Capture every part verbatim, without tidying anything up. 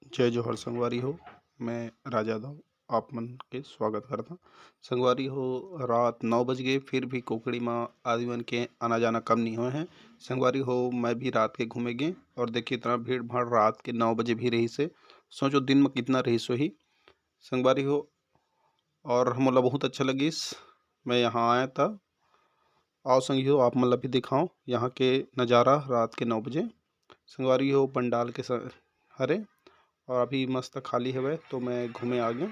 जय जोहार संगवारी हो, मैं राजा यादव आप मन के स्वागत करता। संगवारी हो, रात नौ बज गए, फिर भी कोकड़ी म आदमी मन के आना जाना कम नहीं होए है। संगवारी हो, मैं भी रात के घूमे गे और देखिए इतना भीड़ भाड़ रात के नौ बजे भी रही से, सोचो दिन में कितना रही सोही संगवारी हो। और हमला बहुत अच्छा लगिस, मैं यहाँ आया था। आओ संगी हो, आप मन ला भी दिखाओ यहाँ के नज़ारा रात के नौ बजे। संगवारी हो, पंडाल के स-, हरे और अभी मस्त खाली हवय, तो मैं घूमे आ गया।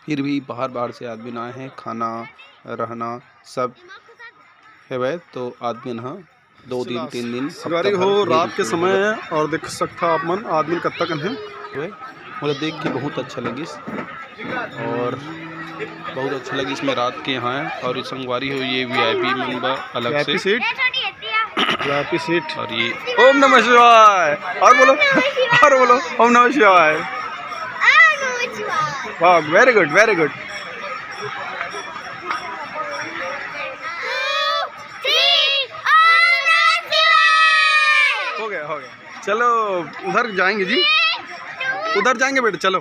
फिर भी बाहर बाहर से आदमी आए हैं, खाना रहना सब हवय, तो आदमी यहाँ दो दिन, तीन दिन, संगवारी हो, रात के समय है और देख सकता आप मन आदमी कत्ता कन है। मोला देख के बहुत अच्छा लगिस और बहुत अच्छा लगिस। मैं रात के यहाँ है और संगवारी हो, ये वीआईपी मन बा अलग से। VIP seat, VIP seat. और ये ओम नमः शिवाय। और बोलो, और बोलो, ओम नमः शिवाय। वाह, very good, very good। हो गया, हो गया। चलो, उधर जाएंगे जी, उधर जाएंगे बेटा, चलो।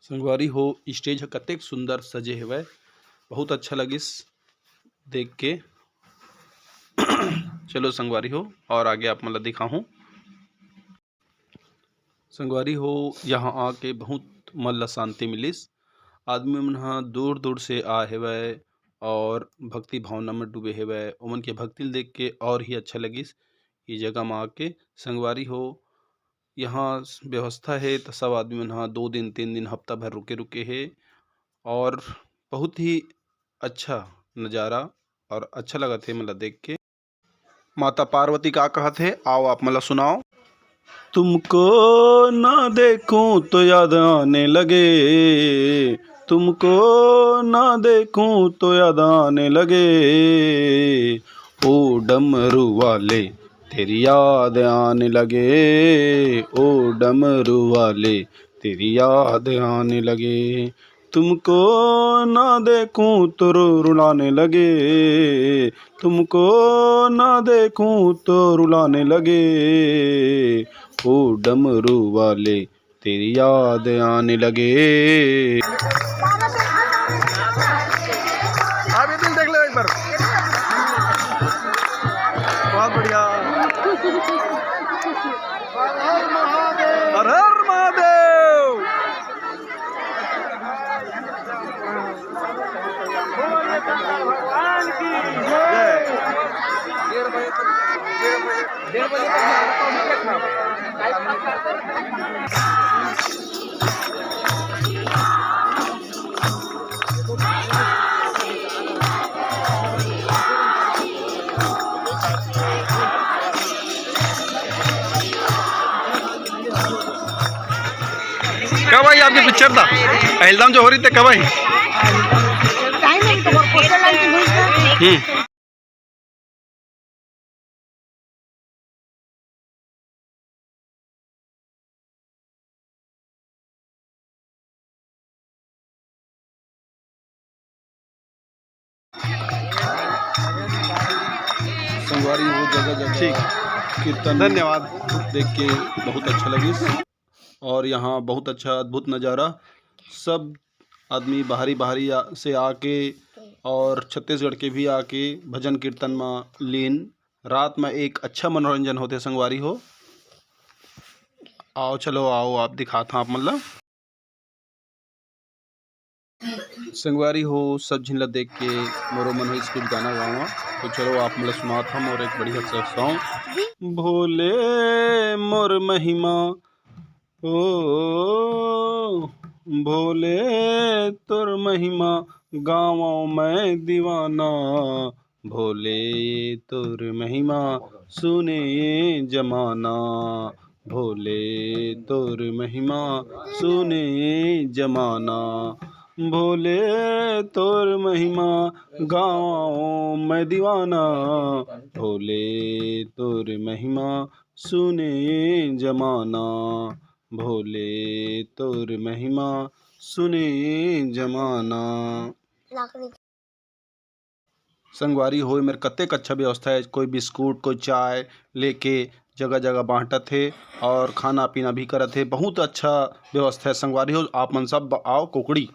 संगवारी हो, स्टेज ह कतेक सुंदर सजे हेवय, बहुत अच्छा लगिस देख के। चलो संगवारी हो, और आगे आप मन ला दिखाहूँ। संगवारी हो, यहाँ आके बहुत मन ला शांति मिलिस। आदमी मन ह दूर दूर से आए हेवय और भक्ति भावना में डूबे हेवय। ओमन के भक्ति ल देख के और ही अच्छा लगिस ये जगह म आके। संगवारी हो, यहाँ व्यवस्था हे त सब आदमी मन ह दो दिन, तीन दिन, हफ्ता भर रुके रुके हे और बहुत ही अच्छा नज़ारा और अच्छा लगत हे मन ला देख के। माता पार्वती का कहत हे, आओ आप मन ला सुनाओ। तुमको ना देखूं तो याद आने लगे, तुमको ना देखूं तो याद आने लगे, ओ डमरू वाले तेरी याद आने लगे, ओ डमरू वाले तेरी याद आने लगे। तुमको ना देखूं तो रो रुलाने लगे, तुमको ना देखूं तो रुलाने लगे, ओ डमरू वाले तेरी याद आने लगे। आप ये दिल देख लो एक बार। बहुत बढ़िया। हर हर महादेव। कब आई आपके पिक्चर था? अहिलदाम जो हो रही थे, कब आई? टाइम है तो पोस्टर लाइन की हुई है। हम्म। संगवारी हो, जगह जगह ठीक। कीर्तन धन्यवाद। देख के बहुत अच्छा लगिस। और यहाँ बहुत अच्छा अद्भुत नज़ारा, सब आदमी बाहरी बाहरी आ, से आके और छत्तीसगढ़ के भी आके भजन कीर्तन म लीन। रात म एक अच्छा मनोरंजन होथे संगवारी हो। आओ चलो आओ, आप दिखात हँव आप मन ला। संगवारी हो, सब झिन ला देख के मोरो मन होइस कुछ गाना गावा। तो चलो आप मन ला सुनात हँव मोर एक बढ़िया सा सॉन्ग। भोले मोर महिमा, ओ भोले तोर महिमा गावँव मैं दीवाना, भोले तोर महिमा सुने जमाना, भोले तोर महिमा सुने जमाना, भोले तोर महिमा गावँव मैं दीवाना, भोले तोर महिमा सुने जमाना, भोले तोर महिमा सुने जमाना। संगवारी हो, एमेर कतेक अच्छा व्यवस्था हे, कोई बिस्कुट, कोई चाय लेके जगह जगह बांटत हे और खाना पीना भी करत हे। बहुत अच्छा व्यवस्था है संगवारी हो, आप मन सब आओ कुकड़ी